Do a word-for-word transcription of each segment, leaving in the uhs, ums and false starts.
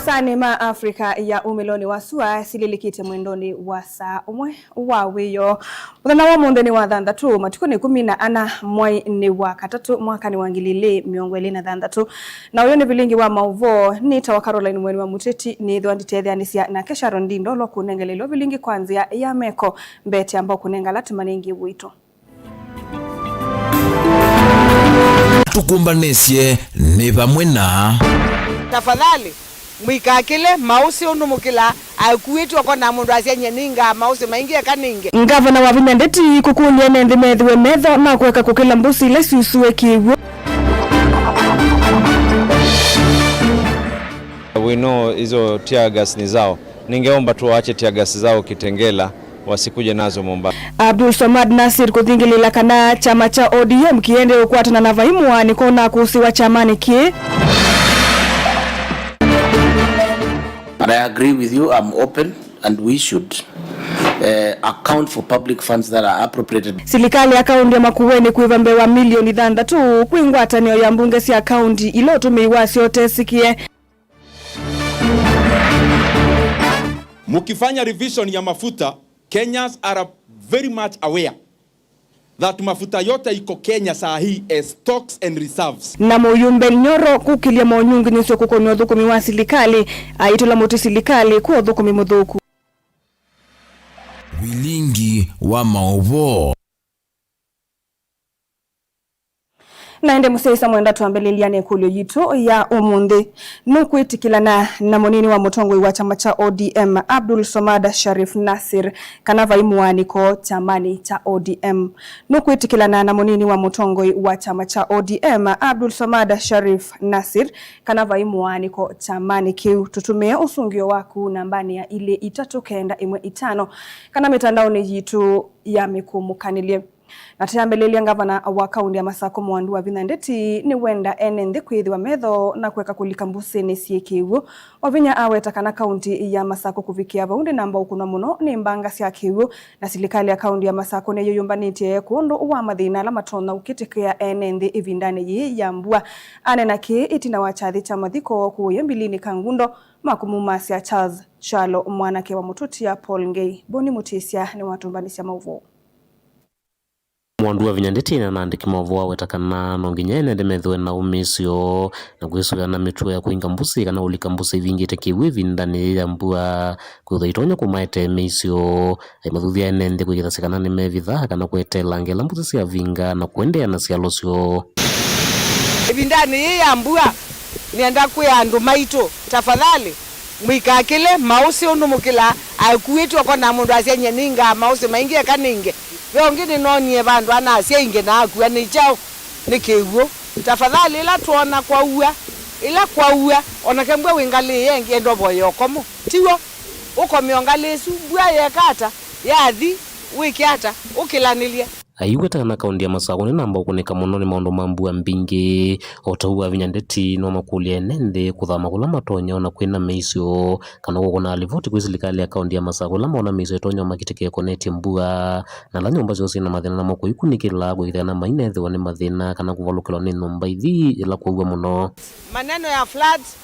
Matanĩ ma Africa ya umĩlonĩ wa sua sililikĩte mwendonĩ wa saa ũmwe wa wĩoo. Mũthenya wa ũmũnthĩ nĩ wa thanthatũ, matukũ nĩ ĩkũmi na ana, mwai nĩ wa katatũ, mwaka nĩ wa ngili ilĩ mĩongo ĩlĩ na thanthatũ. Na ũyũ nĩ vilingi wa maũvoo. Nĩtawa Caroline Mweni wa Mũteti, nĩthwa nditetheanĩsya nake Sharon Ndindolo kũnengelelwa vilingi kwa nzĩa ya meko. Mbete amba kũnenga ala tũmanengie wĩto. Tũkũmbanĩsye nĩ vamwe na. Tafadhali, mũikakĩle maũsĩ ũndũ mũkĩlaa. Akuĩtwe ũkona mũndũ asya nyie nĩngaa maũsĩ maingĩ eka nĩnge. Ngavana wa vinya ndeti kũkũlya ene nthĩ methĩwe metho na kũeka kũkĩla mbũsĩ ila syusue kĩw'ũ. We know hizo tear gas ni zao. Ningeomba tu waache tear gas zao Kitengela, wasikuje nazo Mombasa. Abdul Swamad Nasir kũthingĩlĩla kana kyama kya O D M kĩendee ũkwatana na vai mũaanĩko na kũsĩwa kyamanĩ kĩĩ. And I agree with you, I'm open and we should, eh, account for public funds that are appropriated. Silikalĩ ya kaũntĩ ya Makueni kwĩva mbee wa milioni thanthatũ kwĩ ngwatanĩo ya mbunge sya kaũntĩ ila ũtũmĩi wasyo ũtesĩkĩe. Mkifanya revision ya mafuta, Kenyans are very much aware that mafuta yote iko Kenya saa hii as stocks and reserves. Na mũyumbe Nyoro kũkĩlya monyunginyĩsyo kũkonya ũthũkũmi wa silikalĩ, aitũla mũtĩ silikalĩ kwa ũthũkũmi mũthũku. Vilingi wa maũvoo. Na ĩndĩ mũsyaĩĩsya mwenda twambĩlĩlya na ĩkũlyo yitũ ya ũmũnthĩ. Nũkwĩtĩkĩlana na mũnini wa mũtongoi wa kyama kya O D M, Abdul Swamad Sharif Nasir, kana vai mũaanĩko kyamanĩ kya O D M? Nũkwĩtĩkĩlana na mũnini wa mũtongoi wa kyama kya O D M, Abdul Swamad Sharif Nasir, kana vai mũaanĩko kyamanĩ kĩu? Tũtũmĩe ũsũngĩo waku nambanĩ ya ilĩ itatũ kenda ĩmwe itano kana mĩtandaonĩ yitũ ya mĩkũmũkanĩlye. Na tũyambĩlĩlya, ngavana wa kaũntĩ ya Masakũ Mwandu Wavinya Ndeti nĩwenda ene nthĩ kwĩthĩwa metho na kũeka kũlika mbũsĩnĩ syĩ kĩw'ũ. Wavinya aweta kana kaũntĩ ya Masakũ kũvikĩa vau ndĩnamba ũkũnwa mũno nĩ mbanga sya kĩw'ũ, na silikalĩ ya kaũntĩ ya Masakũ nĩyĩyũmbanĩtye kwondũ wa mathĩna ala matonya ũkĩtĩkĩa ene nthĩ ĩvindanĩ yĩĩ ya mbua. Aneena kĩĩ ĩtina wa kyathĩ kya mathiko kũũya Mbilinĩ Kangundo, makũmũmasya Charles Kyalo, mwanake wa mũtũtia Paul Ngei. Boni Mũtĩsya nĩwatũmbanĩsya maũvoo. Mwandu Wavinya Ndeti na andĩki ma ũvoo aweta kana no nginya ene nthĩ methĩwe na ũmĩĩsyo na kwĩsũvĩa na mĩtuo ya kũinga mbũsĩ kana ũlika mbũsĩ ivingĩte kĩw'ũ ĩvindanĩ yĩĩ ya mbua, kwĩthwa itonya kũmaetee mĩisyo. Aimathũthya ene nthĩ kwĩkĩthasya kana nĩmevitha kana kweteelanga ĩla mbũsĩ syavinga na kũendeea na syalo syoo. Ĩvindanĩ yĩĩ ya mbua, nĩenda kwĩa andũ maitũ, tafadhali, mũikakĩle maũsĩ ũndũ mũkĩlaa. Akuĩtwe ũkona mũndũ asya nyie nĩngaa maũsĩ maingĩ eka nĩnge. Ve ũngĩ nĩnoonie vandũ anasya inge na akua nĩ kyaũ? Nĩ kĩw'ũ. Tafadhali, ĩla twoona kwaua, ĩla kwaua, onake mbua wĩ ngalĩ ĩya ĩngĩ, enda ũvoye ũkomo. Tiw'o? Ũkome o ngalĩ ĩsu, mbua yeka ata? Yathi, wĩke ata? Ũkĩlanĩlye. Aiweta kana kaũntĩ ya Masakũ nĩnamba ũkũnĩka mũno nĩ maũndũ ma mbua mbingĩ. O ta ũu Wavinya Ndeti nĩwamakũlya ene nthĩ kũthama kũla matonya ona kwĩna mĩisyo, kana kũkũna livoti kwĩ silikalĩ ya kaũntĩ ya Masakũ ĩla moona mĩisyo ĩtonya ũmakĩtĩka ĩkonetye mbua, na ala nyũmba syoo syĩna mathĩna namo kũikunĩkĩla kwĩkĩthĩa na mainethĩwa nĩ mathĩna kana kũvalũkĩlwa nĩ nyũmba ithi ĩla kwaua mũno. Maneno ya floods,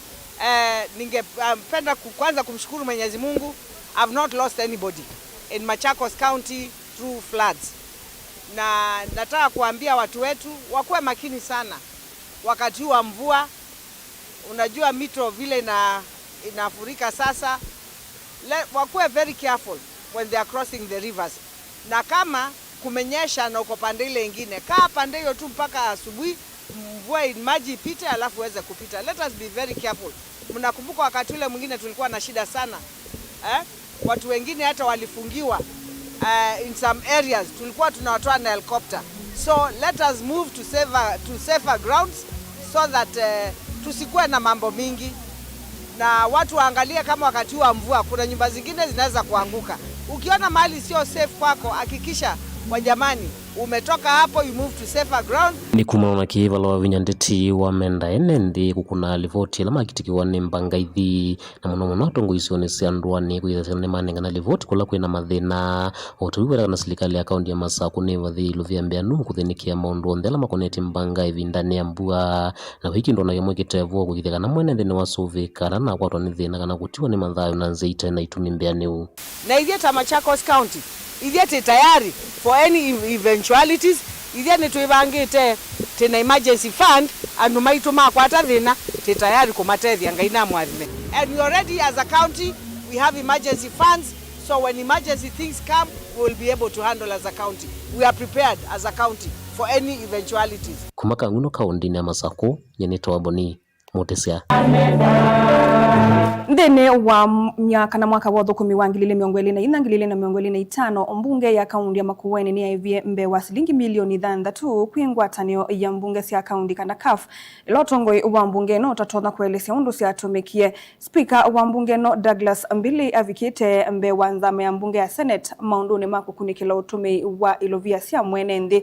eh, ningependa ku-, kwanza kumshukuru Mwenyezi Mungu, I've not lost anybody in Machakos County through floods. Na nataka kuambia watu wetu wakuwe makini sana wakati huu wa mvua. Unajua mito vile ina-, inafurika sasa. Le-, wakuwe very careful when they are crossing the rivers. Na kama kumenyesha na uko pande ile ingine, kaa pande hiyo tu mpaka asubuhi, mvua i-, maji ipite, alafu uweze kupita. Let us be very careful. Mnakumbuka wakati ule mwingine tulikuwa na shida sana, eh? Watu wengine hata walifungiwa, eh, in some areas. Tulikuwa tunawatoa na helicopter. So let us move to safer, to safer grounds so that, eh, tusikuwe na mambo mingi. Na watu waangalie kama wakati huu wa mvua, kuna nyumba zingine zinaweza kuanguka. Ukiona mahali sio safe kwako, hakikisha, wa jamani, Umetoka hapo, you move to safer ground. Nĩ kumana na kĩĩ vala wavinya ndeti wa menda ene nthĩ kũkũna livoti ĩla makitĩkĩwa nĩ mbanga ithi, na mũno mũno atongoi isionĩ sya ndũanĩ kwĩthasya nĩmanengana livoti kũla kwĩna mathĩna. O ta ũu wĩtawa na silikalĩ ya kaũnti ya Masakũ nĩvathĩĩe ilovia mbeanu kũthĩnĩkĩa maũndũ onthe ala makonetye mbanga ĩvindanĩ ya mbua, na vai kĩndũ ona kĩmwe kĩtevo kũkĩthya kana mwene nthĩ nĩwasũvĩĩka kana nakwatwa nĩ thĩna kana kũtiwa nĩ mathayũ na nzĩa ite na itumi mbeanĩu. Na ithyĩ ta Machakos County, ithyĩ twĩ tayari for any ev-, eventualities. Ithyĩ nĩtwĩvangĩte, twĩ na emergency fund, andũ maitũ makwata thĩna, twĩ tayari kũmatethya. Ngai namũathime. And we already as a county, we have emergency funds, so when emergency things come, we will be able to handle as a county. We are prepared as a county for any eventualities. Kuma Kang'uno kaũndĩnĩ ya Masakũ, nyie nĩtawa Boni Mũtĩsya. Nthĩnĩ wa m-, myaka na mwaka wa ũthũkũmi wa ngili ilĩ mĩongo ĩlĩ na inya, ngili ilĩ na mĩongo ĩlĩ na itano, mbunge ya kaũnti ya Makueni nĩyaĩvie mbee wa silingi milioni thanthatũ kwĩ ngwatanĩo ya mbunge sya kaũnti kana CAF, ĩla ũtongoi wa mbunge ĩno ũtatonya kũelesya ũndũ syatũmĩkie. Spika wa mbunge ĩno Douglas Mbili avikĩte mbee wa nzama ya mbunge ya Senate maũndũnĩ ma kũkunĩkĩla ũtũmĩi wa ilovia sya mwene nthĩ,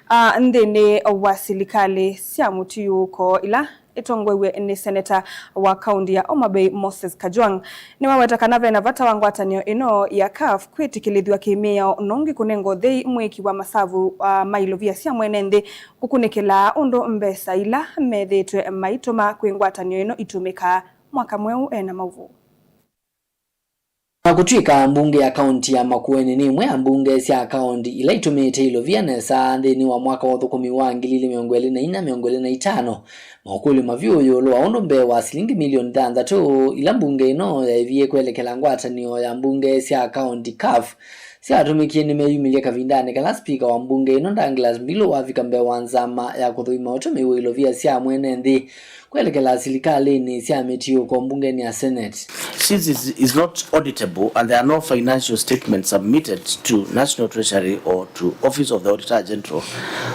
a, nthĩnĩ wa silikalĩ sya mũtiũũko ila ĩtongoew'e nĩ seneta wa kaũnti ya Homa Bay, Moses Kajwang'. Nĩwaweta kana vena vata wa ngwatanĩo ĩno ya CAF kwĩtĩkĩlĩthw'a kĩ-mĩao nongi kũnenga ũthei mwĩki wa masavu, a, ma ilovia sya mwene nthĩ kũkunĩkĩla ũndũ mbesa ila methĩĩtwe maitũma kwĩ ngwatanĩo ĩno itũmĩkaa. Mwaka Mweũ ena maũvoo. Na kũtw'ĩka mbunge ya kaũnti ya Makueni nĩ ĩmwe ya mbunge sya kaũnti ila itũmĩĩte ilovia nesa nthĩnĩ wa mwaka wa ũthũkũmi wa ngili ilĩ mĩongo ĩlĩ na inya, mĩongo ĩlĩ na itano, maũkũlyo mavyũ ĩũlũ wa ũndũ mbee wa silingi milioni thanthatũ ila mbunge ĩno yaĩvie kwelekela ngwatanĩo ya mbunge sya kaũnti CAF syatũmĩkie nĩmeyumĩlye kavindanĩ kala spika wa mbunge ĩno Douglas Mbilu wavika mbee wa nzama ya kũthũima ũtũmĩi wa ilovia sya mwene nthĩ kwelekela silikalĩnĩ sya mĩtiũko mbungenĩ ya Senate. Since it is not auditable and there are no financial statements submitted to National Treasury or to Office of the Auditor General,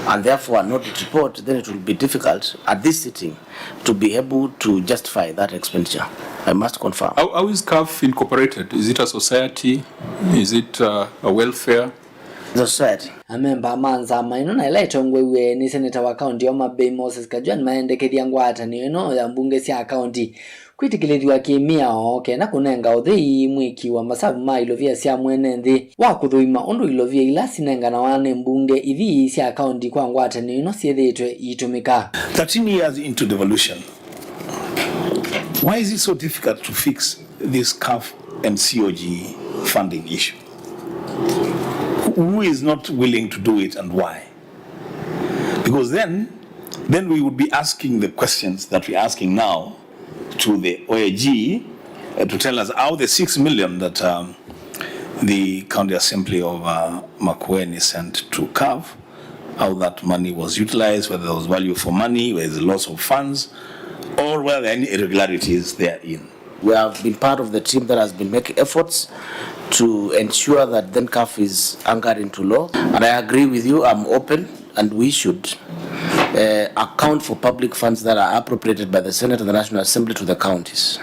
and therefore an audit report, then it will be difficult at this sitting to be able to justify that expenditure. I must confirm. How, how is CAF incorporated? Is it a society? Is it, uh, a welfare? The society. Amemba ma nzama ĩno na ĩla ĩtongoew'e nĩ seneta wa kaũnti ya Homa Bay Moses Kajwang' maendekethya ngwatanĩo ĩno ya mbunge sya kaũnti kwĩtĩkĩlĩthw'a kĩ-mĩao kenda kũnenga ũthei mwĩki wa masavu ma ilovia sya mwene nthĩ wa kũthũima ũndũ ilovia ila sinenganawa nĩ mbunge ithi sya kaũnti kwa ngwatanĩo ĩno syĩthĩĩtwe iitũmĩka. Thirteen years into devolution, why is it so difficult to fix this CAF and COG funding issue? Who is not willing to do it and why? Because then, then we would be asking the questions that we're asking now to the O A G, uh, to tell us how the six million that, um, the County Assembly of, uh, Makueni sent to CAF, how that money was utilized, whether there was value for money, whether there is loss of funds, or whether there are any irregularities therein. We have been part of the team that has been making efforts to ensure that then CAF is anchored into law. And I agree with you, I'm open, and we should, uh, account for public funds that are appropriated by the Senate and the National Assembly to the counties.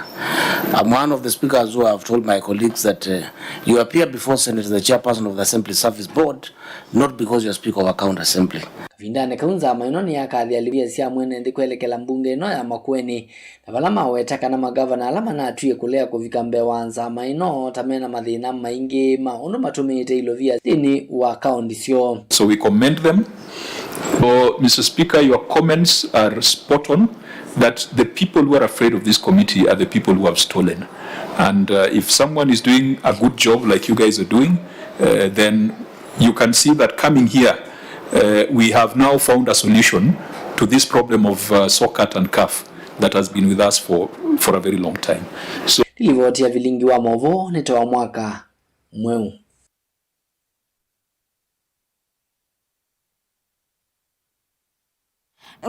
I'm one of the speakers who have told my colleagues that, uh, you appear before Senate as the chairperson of the Assembly Service Board, not because you're Speaker of a County Assembly. Kavindanĩ kau nzama ĩno nĩyakathĩa ilovia sya mwene nthĩ kwelekela mbunge ĩno ya Makueni, na vala maweta kana magavana ala manatwie kũlea kũvika mbee wa nzama ĩno ta mena mathĩna maingĩ ma ũndũ matũmĩĩte ilovia nthĩnĩ wa kaũnti syoo. So we commend them. Oh, Mister Speaker, your comments are spot on, that the people who are afraid of this committee are the people who have stolen. And, uh, if someone is doing a good job like you guys are doing, uh, then you can see that coming here, uh, we have now found a solution to this problem of, uh, SOCAT and CAF that has been with us for, for a very long time. So, nĩ livoti ya vilingi wa maũvoo nĩ ta wa mwaka mweũ.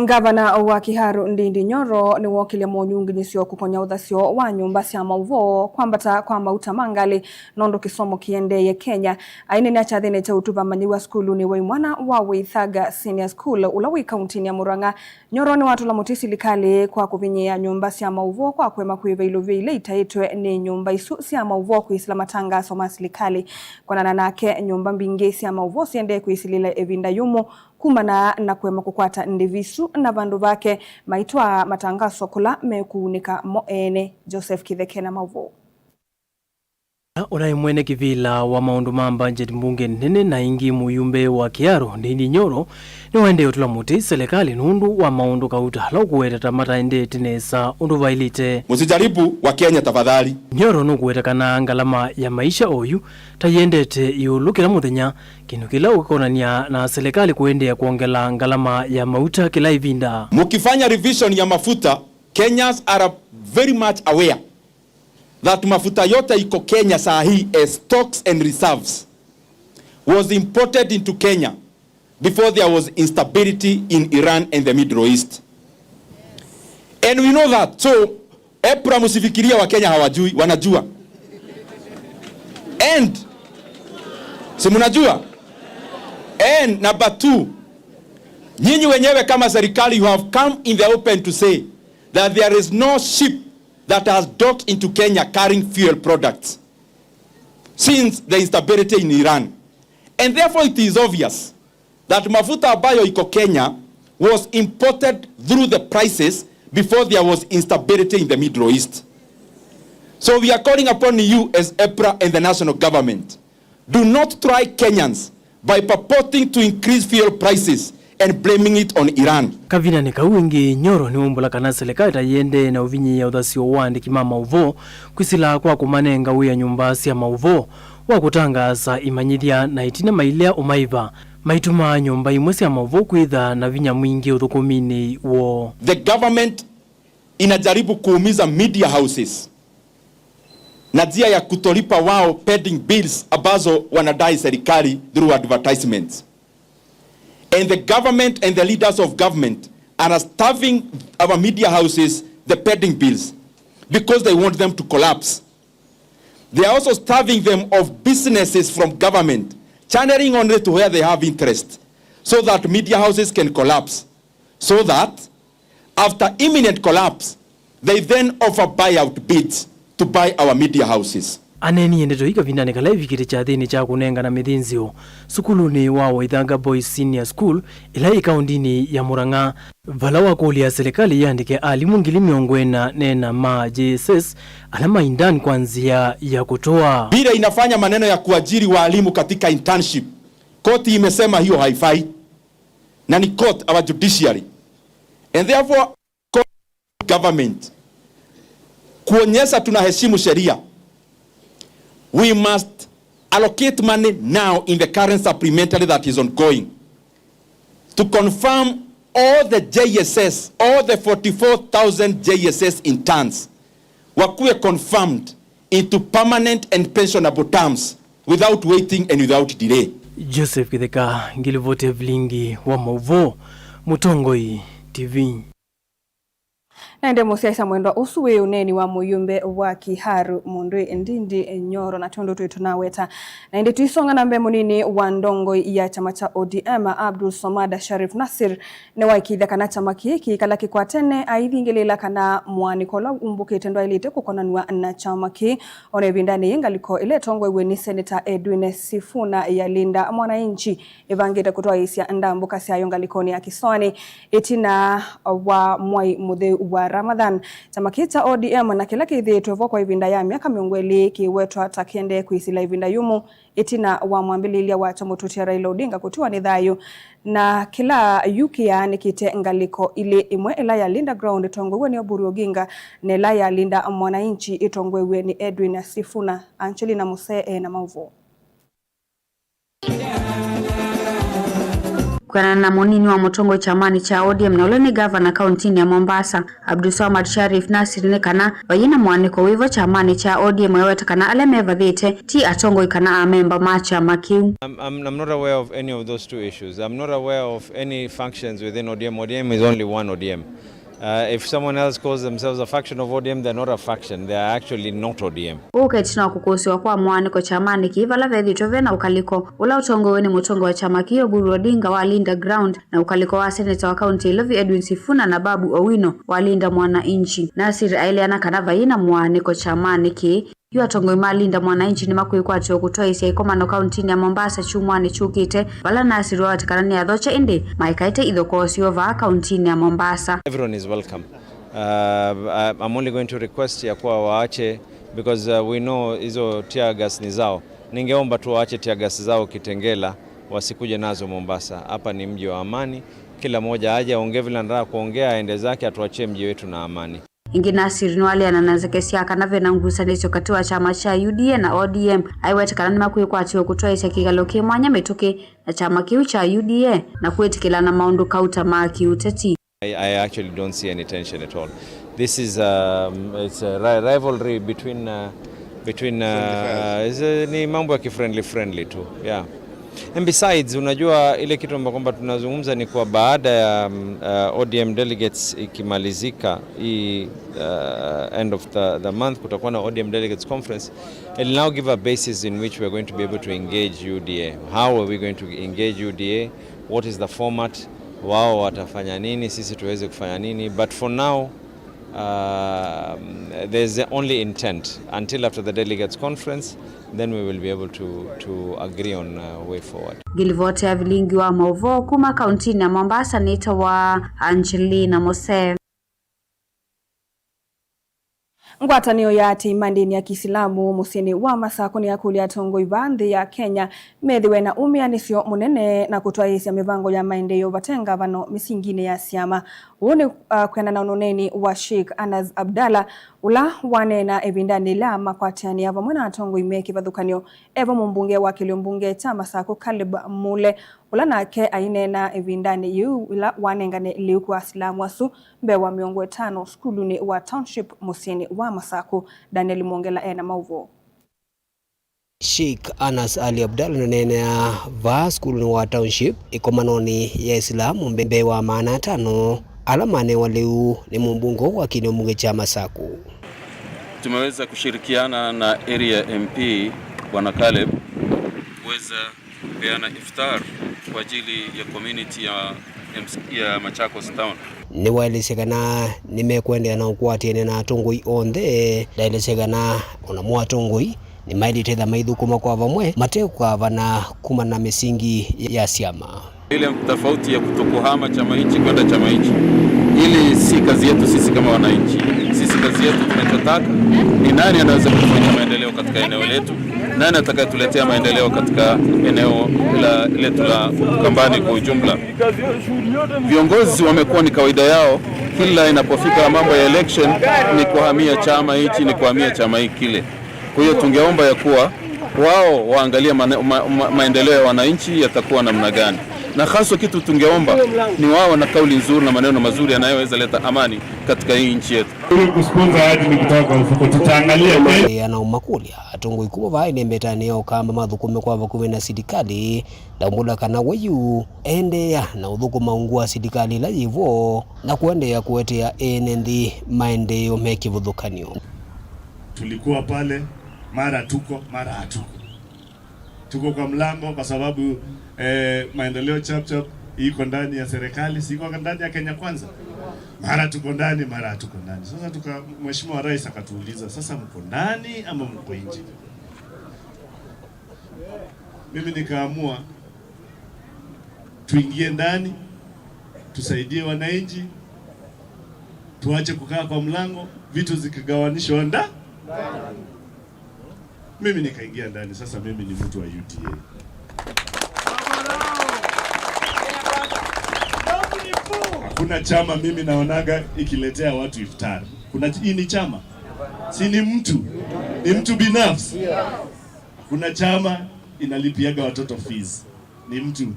Ngavana wa Kiharu Ndindi Nyoro nĩwookĩlya monyunginyĩsyo kũkonya ũthasyo wa nyũmba sya maũvoo, kwambata kwa mauta ma ngalĩ nũndũ kĩsomo kĩendeeye Kenya. Aineena kyathĩnĩ kya ũtuvi amanyĩw'a sukulunĩ wa imwana wa Waithaga Senior School, ũla wĩ kauntinĩ ya Murang'a, Nyoro nĩwatũla mũtĩ silikalĩ kwa kũvinyĩĩa nyũmba sya maũvoo kwa kũema kũĩva ilovia ila itaĩtwe nĩ nyũmba isu sya maũvoo kwĩsĩla matangaso ma silikalĩ. Kwonana nake, nyũmba mbingĩ sya maũvoo siendee kwĩsilĩla ĩvinda yũmũ kumana na kũema kũkwata ndĩvi isu, na vandũ vake maitwaa matangaso kũla mekũunĩka mo ene. Joseph Kĩtheke na maũvoo. Ũla ĩ mwene kĩvĩla wa maũndũ ma budget mbunge nene na ĩngĩ mũyumbe wa Kiharu, Ndindi Nyoro, nĩwaendee ũtũla mũtĩ silikalĩ nũndũ wa maũndũ kauta ala ũkũweta ta mataendete nesa ũndũ vaĩlĩte. Msijaribu wa Kenya tafadhali. Nyoro nũkũweta kana ngalama ya maisha oyu ta yĩendete ĩũlũ kĩla mũthenya, kĩndũ kĩla ũkonany'a na silikalĩ kũendeea kwongela ngalama ya mauta kĩla ĩvinda. Mukifanya revision ya mafuta, Kenyans are very much aware that mafuta yote iko Kenya saa hii as stocks and reserves was imported into Kenya before there was instability in Iran and the Middle East. And we know that. So, EPRA, msifikiria wa Kenya hawajui, wanajua. And, si mnajua? And number two, nyinyi wenyewe kama serikali, you have come in the open to say that there is no ship that has docked into Kenya carrying fuel products since the instability in Iran. And therefore it is obvious that mafuta ambayo iko Kenya was imported through the prices before there was instability in the Middle East. So we are calling upon you as EPRA and the national government, do not try Kenyans by purporting to increase fuel prices and blaming it on Iran. Kavindanĩ kau ĩngĩ, Nyoro nĩwaumbũla kana silikalĩ ta yĩendee na ũvinyĩĩa ũthasyo wa aandĩki ma maũvoo kwĩsĩla kwa kũmanenga wĩa nyũmba sya maũvoo wa kũtangaasa imanyĩthya na ĩtina mailea ũmaĩva, maitumaa nyũmba imwe sya maũvoo kwĩtha na vinya mwingĩ ũthũkũminĩ woo. The government inajaribu kuumiza media houses na njia ya kutolipa wao pending bills ambazo wanadai serikali through advertisements. And the government and the leaders of government are starving our media houses the pending bills because they want them to collapse. They are also starving them of businesses from government, channeling only to where they have interest, so that media houses can collapse, so that after imminent collapse, they then offer buyout bids to buy our media houses. Aneenie ndeto ii kavindanĩ kala ĩvikĩte kyathĩnĩ kya kũnengana mĩthĩnzĩo sukulunĩ wa Waithanga Boys Senior School, ĩla yĩ kaũndinĩ ya Murang'a, vala wakũlya silikalĩ yĩandĩke alimũ ngili mĩongo ĩna na ĩna ma J S S ala ma intern kwa nzĩa ya kũtũa. Vile inafanya maneno ya kuajiri waalimu katika internship, koti imesema hiyo haifai. Na ni court, our judiciary. And therefore, government kuonyesha tunaheshimu sheria, we must allocate money now in the current supplementary that is ongoing to confirm all the J S S, all the forty-four thousand J S S interns wakuwe confirmed into permanent and pensionable terms without waiting and without delay. Joseph Kĩtheka, ngilivoti ya vilingi wa maũvoo, Mũtongoi T V. Na ĩndĩ mũsyaĩĩsya mwendwa, ũsu wĩ ũneeni wa mũyumbe wa Kiharu, Mũndũ Ndindi Nyoro, na tondũ twĩ tũnaweta. Na ĩndĩ tũisonga na mbee, mũnini wa ndongoi ya kyama kya O D M, Abdul Somad Sharif Nasir, nĩwaĩkĩĩthya kana kyama kĩĩ kĩikala kĩkwatene, aithingĩlĩĩla kana mũaanĩko ũla ũmbũkĩte ndwaĩlĩte kũkonanw'a na kyama kĩĩ. O na ĩvindanĩ yĩĩ, ngalĩko ĩla ĩtongoew'e nĩ Seneta Edwin Sifuna ya Linda Mwananchi ĩvangĩte kũtwaĩĩsya ndambũka syayo ngalĩkonĩ ya kĩsoanĩ ĩtina wa mwai mũtheu wa Ramadhan. Kyama kĩĩ kya O D M na kĩla kĩthĩĩtwe vo kwa ĩvinda ya myaka mĩongo ĩlĩ kĩwetwa ta kĩendee kwĩsĩla ĩvinda yũmũ ĩtina wa mwambĩlĩĩlya wakyo mũtũtia Raila Odinga kũtiwa nĩ thayũ, na kĩla yu kĩyaanĩkĩte ngalĩko ilĩ, ĩmwe ĩla ya Linda Ground ĩtongoew'e nĩ Oburu Oginga, na ĩla ya Linda Mwananchi ĩtongoew'e nĩ Edwin Sifuna. Angelina Musee e na maũvoo. Kwĩanana na mũnini wa mũtongoi kyamanĩ kya O D M na ũla nĩ ngavana kauntinĩ ya Mombasa, Abdulswamad Sharif Nasir, nĩ kana vaiĩ na mũanĩko wĩvo kyamanĩ kya O D M, eweta kana ala mevathĩte ti atongoi kana amemba ma kyama kĩu. I'm, I'm, I'm not aware of any of those two issues. I'm not aware of any functions within O D M. O D M is only one O D M. Uh, if someone else calls themselves a faction of O D M, they're not a faction. They are actually not O D M. Ũũ ũketĩ na kũkũsĩwa kwa mũanĩko kyamanĩ kĩĩ vala vethĩtwe ve na ũkalĩko ũla ũtongoew'e nĩ mũtongoi wa kyama kĩĩ Oburu Odinga wa Linda Ground na ũkalĩko wa seneta wa kaunti ya Ilovi Edwin Sifuna na Babu Owino wa Linda Mwananchi. Nasir aeleana kana vaiĩ na mũanĩko kyamanĩ kĩĩ. Yu atongoi ma Linda Mwananchi nĩmakwĩkwatĩwa kũtwaĩĩsya ĩkomano kauntinĩ ya Mombasa kyumwanĩ kyũkĩte, vala Nasir waweta kana nĩathokya, ĩndĩ maikaete ithokoo syoo vaa kauntinĩ ya Mombasa. Everyone is welcome. Uh, I- I'm only going to request ya kuwa waache, because uh, we know hizo tear gas ni zao. Ningeomba tu waache tear gas zao Kitengela, wasikuje nazo Mombasa. Hapa ni mji wa amani, kila mmoja aje aongee vile anataka kuongea, aende zake, atuachie mji wetu na amani. Ĩngĩ, Nasir nĩwaleana na nzeke sya kana ve na ngusanĩsyo katĩ wa kyama kya U D A na O D M. Aiweta kana nĩmakwĩkwatĩwa kũtwaĩĩsya kĩkalo kĩ mwanya mĩtũkĩ na kyama kĩu kya U D A na kwĩtĩkĩlana maũndũ kauta ma kĩũteti. I, I actually don't see any tension at all. This is, um, it's a ri- rivalry between, uh, between, uh, uh, it's a, ni mambo ya kifriendly friendly tu, yeah. And besides, unajua ile kitu ambayo kwamba tunazungumza ni kwa baada ya, um, uh, O D M delegates ikimalizika hii, uh, end of the, the month, kutakuwa na O D M delegates conference. It'll now give a basis in which we're going to be able to engage U D A. How are we going to engage U D A? What is the format? Wao watafanya nini, sisi tuweze kufanya nini? But for now, um, there's only intent. Until after the delegates conference, then we will be able to, to agree on a way forward. Ngĩlivoti ya vilingi wa maũvoo kuma kauntinĩ ya Mombasa nĩtawa Angelina Mose. Ngwatanĩo ya aatĩĩi ma ndĩni ya Kĩsilamu mũsyĩnĩ wa Masakũ nĩyakũlya atongoi va nthĩ ya Kenya methĩwe na ũmĩanĩsyo mũnene na kũtwaĩĩsya mĩvango ya maendeeo vate ngavano mĩsinginĩ ya syama. Ũũ nĩ, uh, kwĩanana na ũneeni wa Sheikh Anas Abdallah, ũla waneena ĩvindanĩ yĩla makwatĩanĩa vamwe na atongoi me kĩvathũkany'o e vo mũmbunge wa kĩlĩo mbunge kya Masakũ Caleb Mule, ũla nake aineena ĩvindanĩ yĩu yĩla wanengane lĩu kwa Asilamu asu mbee wa mĩongo ĩtano sukulunĩ wa Township mũsyĩnĩ wa Masakũ. Daniel Mwongela e na maũvoo. Sheikh Anas Ali Abdallah nũneenea vaa sukulunĩ wa Township ĩkomanonĩ ya Isilamu mbe- mbee wa maana atano ala manewa lĩu nĩ mũmbunge wa kĩlĩo mbunge kya Masakũ. Tumeweza kushirikiana na area M P Bwana Caleb kuweza kupeana iftar kwa ajili ya community ya M C, ya Machakos Town. Nĩwaelesya kana nĩmekũendeea na ũkwatĩanĩa na atongoi onthe. Ndaelesya kana o namo atongoi nĩmaĩlĩte etha maithũkũma kwa vamwe mate kũkavana kumana na mĩsingi ya syama. Ile tofauti ya kutokuhama chama hichi kwenda chama hichi, ili si kazi yetu sisi kama wananchi. Sisi kazi yetu tunachotaka ni nani anaweza kufanya maendeleo katika eneo letu, nani atakayetuletea maendeleo katika eneo la, letu la Ukambani kwa ujumla. Viongozi wamekuwa ni kawaida yao, kila inapofika mambo ya election ni kuhamia chama hichi, ni kuhamia chama hiki kile. Kwa hiyo tungeomba ya kuwa wao waangalie mane- ma- ma- maendeleo ya wananchi yatakuwa namna gani, na haswa kitu tungeomba ni wao na kauli nzuri na maneno mazuri yanayoweza leta amani katika hii nchi yetu. Kule kusponsor hadi ni kutoka kwa mfuko, tutaangalia. Ĩana ũmakũlya atongoi kuma vaa ĩnembetanĩ ya Ũkamba mathũkũme kwa vakuvĩ na silikalĩ, ndaumbũla kana we yu endeea na ũthũkũma ungu wa silikalĩ ĩla yĩvo na kũendeea kũetea ene nthĩ maendeeo me kĩvathũkany'o. Tulikuwa pale, mara tuko, mara hatuko. Tuko kwa mlango kwa sababu, eh, maendeleo chap chap iko ndani ya serikali, si iko ndani ya Kenya Kwanza? Mara tuko ndani, mara hatuko ndani. Sasa tuka, Mheshimiwa Rais akatuuliza, "Sasa mko ndani ama mko nje?" Mimi nikaamua tuingie ndani, tusaidie wananchi, tuache kukaa kwa mlango, vitu zikigawanishwa nda. Mimi nikaingia ndani, sasa mimi ni mtu wa U D A. Hakuna chama mimi naonaga ikiletea watu iftar. Kuna ch- hii ni chama? Si ni mtu? Ni mtu binafsi. Hakuna chama inalipiaga watoto fees. Ni mtu.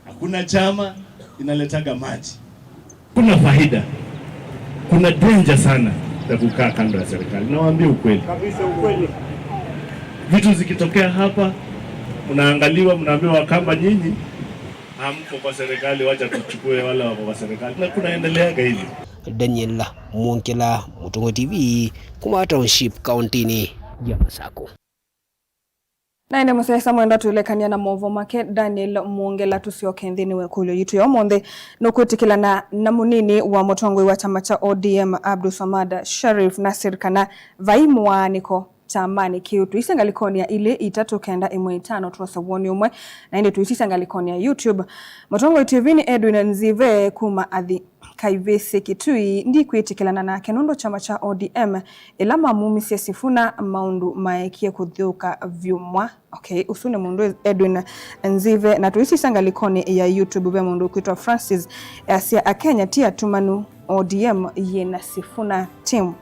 Hakuna chama inaletaga maji. Kuna faida, kuna danger sana ya kukaa kando ya serikali. Nawaambia ukweli. Kabisa ukweli. Vitu zikitokea hapa, mnaangaliwa, mnaambiwa, "Wakamba nyinyi, hamko kwa serikali, wacha tuchukue wale wako kwa serikali." Na kunaendeleaga hivyo. Daniel Mwongela, Mũtongoi T V, kuma Township, kaunti-inĩ ya Masakũ. Na ĩndĩ mũsyaĩĩsya mwendwa, twĩlekany'a na maũvoo make Daniel Mwongela, tũsyoke nthĩnĩ wa ĩkũlyo yitũ ya ũmũnthĩ. Nũkwĩtĩkĩlana na mũnini wa mũtongoi wa kyama kya O D M, Abdulswamad Sharif Nassir, kana vai mũaanĩko kyamanĩ kĩu? Tũisye ngalĩkonĩ ya ilĩ itatũ kenda ĩmwe itano twose woni ũmwe. Na ĩndĩ tũisisya ngalĩkonĩ ya YouTube. Mũtongoi T V nĩ Edwin Nzive kuma Athi Kaivĩsĩ, Kitui, ndikwĩtĩkĩlana nake nũndũ kyama kya O D M ĩla mamumisye Sifuna, maũndũ maekie kũthũka vyũ mwa. Okay, ũsu nĩ mũndũ Edwin Nzive. Na tũisisya ngalĩkonĩ ya YouTube, ve mũndũ ũkwĩtwa Francis, asya, "Akenya ti atumanu, O D M yĩna Sifuna team."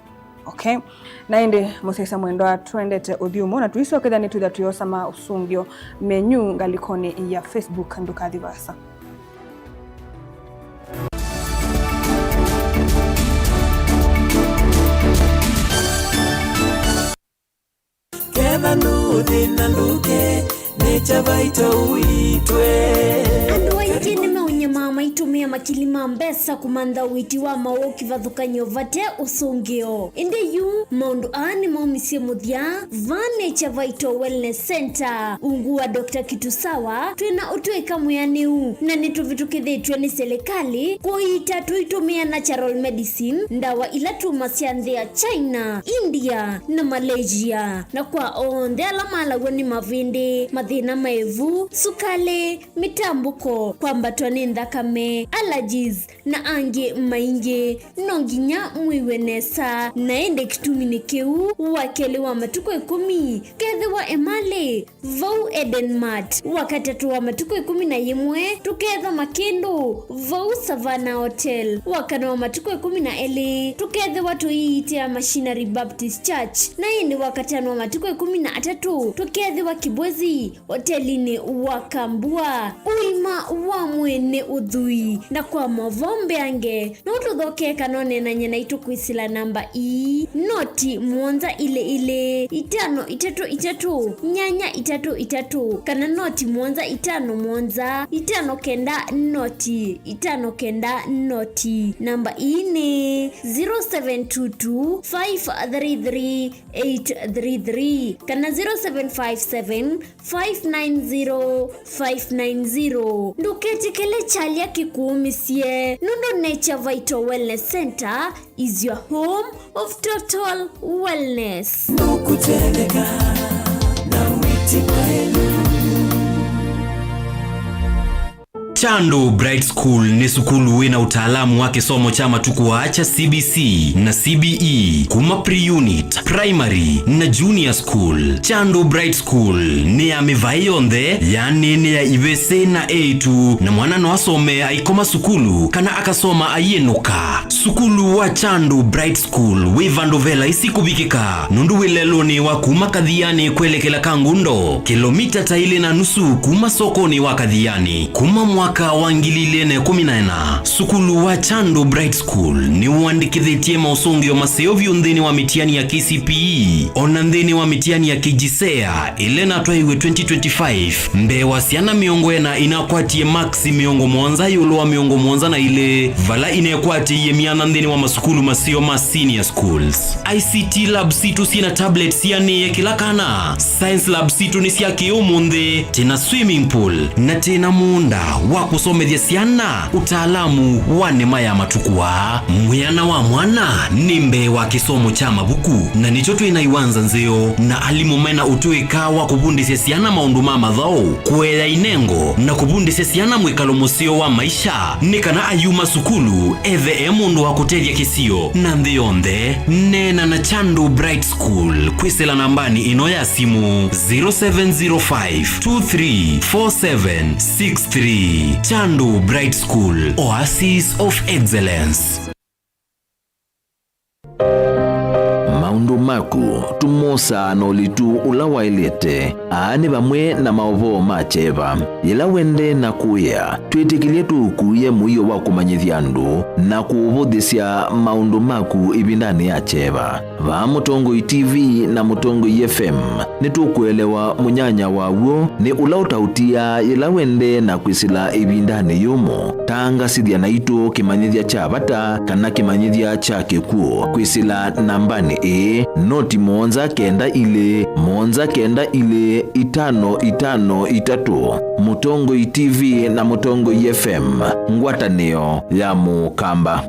Okay. Na ĩndĩ mũsyaĩĩsya mwendwa, twendete ũthyũmũo, na tũisokethya nĩtwĩthwa tũyosa maũsũngĩo menyu ngalĩkonĩ ya Facebook. Ndũkathi vaasa. Ketha ndũthĩna ndũke, nĩ Kyavaito ũitwe. Andũ aingĩ nĩmeũnyamaa maitũmĩa makili ma mbesa kũmantha ũiiti wa maũũ kĩvathũkany'o vate ũsũngĩo. Ĩndĩ yu, maũndũ aa nĩmaumisye mũthya. Vaa nĩ Kyavaito Wellness Center. Ungu wa Doctor Kitusawa, twĩ na ũtũĩka mwĩanĩu, na nĩtũvĩtũkĩthĩtw'e nĩ silikalĩ kũiita tũitũmĩa natural medicine, ndawa ila tumasya nthĩ ya China, India, na Malaysia. Na kwa onthe ala malaw'a nĩ mavĩndĩ, mathĩna ma ĩvu, sukalĩ, mĩtambũko, kwambatwa nĩ nthakame, allergies, na angĩ maingĩ, no nginya mwĩw'e nesa. Na ĩndĩ kĩtumi nĩ kĩu, wakelĩ wa matukũ ĩkũmi, kethĩwa emalĩ vau Eden Mart. Wakatatũ wa matukũ ĩkũmi na yĩmwe, tũkethwa Makĩndũ vau Savannah Hotel. Wakana wa matukũ ĩkũmi na elĩ, tũkethĩwa tũiitĩa Machinery Baptist Church. Na ĩndĩ wakatano wa matukũ ĩkũmi na atatũ, tũkethĩwa Kibwezi, hotelinĩ wa Kambua. Ũima wa mwĩĩ nĩ ũthwii, na kwa maũvoo mbeange, no tũthokee kana ũneenany'e naitũ kwĩsĩla namba ii, noti mũonza ilĩ ilĩ, itano itatũ itatũ, nyanya itatũ itatũ, kana noti mũonza itano mũonza, itano kenda noti, itano kenda noti. Namba ii nĩ zero seven two two, five three three, eight three three kana zero seven five seven, five nine zero, five nine zero. Ndũketĩkĩle kyalya kĩkũũmĩsye, nũndũ Nature Vital Wellness Center is your home of total wellness. Ndũkũtetheka na wĩti mwaĩlu. Chandu Bright School nĩ sukulu wĩ na ũtaalamu wa kĩsomo kya matukũ aa kya C B C na C B E, kuma pre-unit, primary, na junior school. Chandu Bright School nĩ ya mĩvaĩ yonthe, yaani nĩ ya ivĩsĩ na eĩtu, na mwana no asome aikoma sukulu kana akasoma aiĩnũka. Sukulu wa Chandu Bright School wĩ vandũ ve laisi kũvikĩka, nũndũ wĩ lelũnĩ wa kuma Kathiani kwelekela Kangundo, kĩlomita ta ilĩ na nusu kuma sokonĩ wa Kathiani. Kuma mwaka wa ngili ilĩ na ĩkũmi na ĩna, sukulu wa Chandu Bright School nĩwandĩkĩthĩtye maũsũngĩo maseo vyũ nthĩnĩ wa mĩtiani ya K C P E, ona nthĩnĩ wa mĩtiani ya K J S E A, ĩla ĩnatwaiwe twenty twenty-five, mbee wa syana mĩongo ĩna inakwatie maksi mĩongo mũonza ĩũlũ wa mĩongo mũonza na ilĩ, vala inekwatĩie myanya nthĩnĩ wa masukulu maseo ma senior schools. I C T lab sitũ syĩ na tablets sianĩe kĩla kana. Science lab sitũ nĩ sya kĩũmũnthĩ, twĩ na swimming pool, na twĩ na mũũnda wa kũsomethya syana ũtaalamu wa nĩma ya matukũ aa. Mwĩana wa mwana nĩ mbee wa kĩsomo kya mavuku, na nĩkyo twĩ na iwanza nzeo na alimũ me na ũtũĩka wa kũvundĩsya syana maũndũ ma mathaũ, kũea inengo, na kũvundĩsya syana mwĩkalo mũseo wa maisha, nĩ kana ayuma sukulu ethe e mũndũ wa kũtethya kĩsio na nthĩ yonthe. Neena na Chandu Bright School kwĩsĩla nambanĩ ĩno ya simũ, zero seven zero five two three four seven six three. Chandu Bright School, Oasis of Excellence. Maũndũ Maũndũ maku tũmosaa na ũlitu ũla waĩlĩte. Aa nĩ vamwe na maũvoo ma kyeva. Yĩla wendee na kũĩa, twĩtĩkĩlye tũũkuĩe mũio wa kũmanyĩthya andũ na kũũvũthĩsya maũndũ maku ĩvindanĩ ya kyeva. Vaa Mũtongoi T V na Mũtongoi F M, nĩtũkũelewa mũnyanya wa w'o nĩ ũla ũtaũtiaa yĩla wendee na kwĩsĩla ĩvindanĩ yũmũ. Tangasĩthya naitũ kĩmanyĩthya kya vata kana kĩmanyĩthya kya kĩkw'ũ kwĩsĩla nambanĩ ĩĩ, noti mũonza kenda ilĩ, mũonza kenda ilĩ, itano itano itatũ. Mũtongoi T V na Mũtongoi F M, ngwatanĩo ya Mũkamba.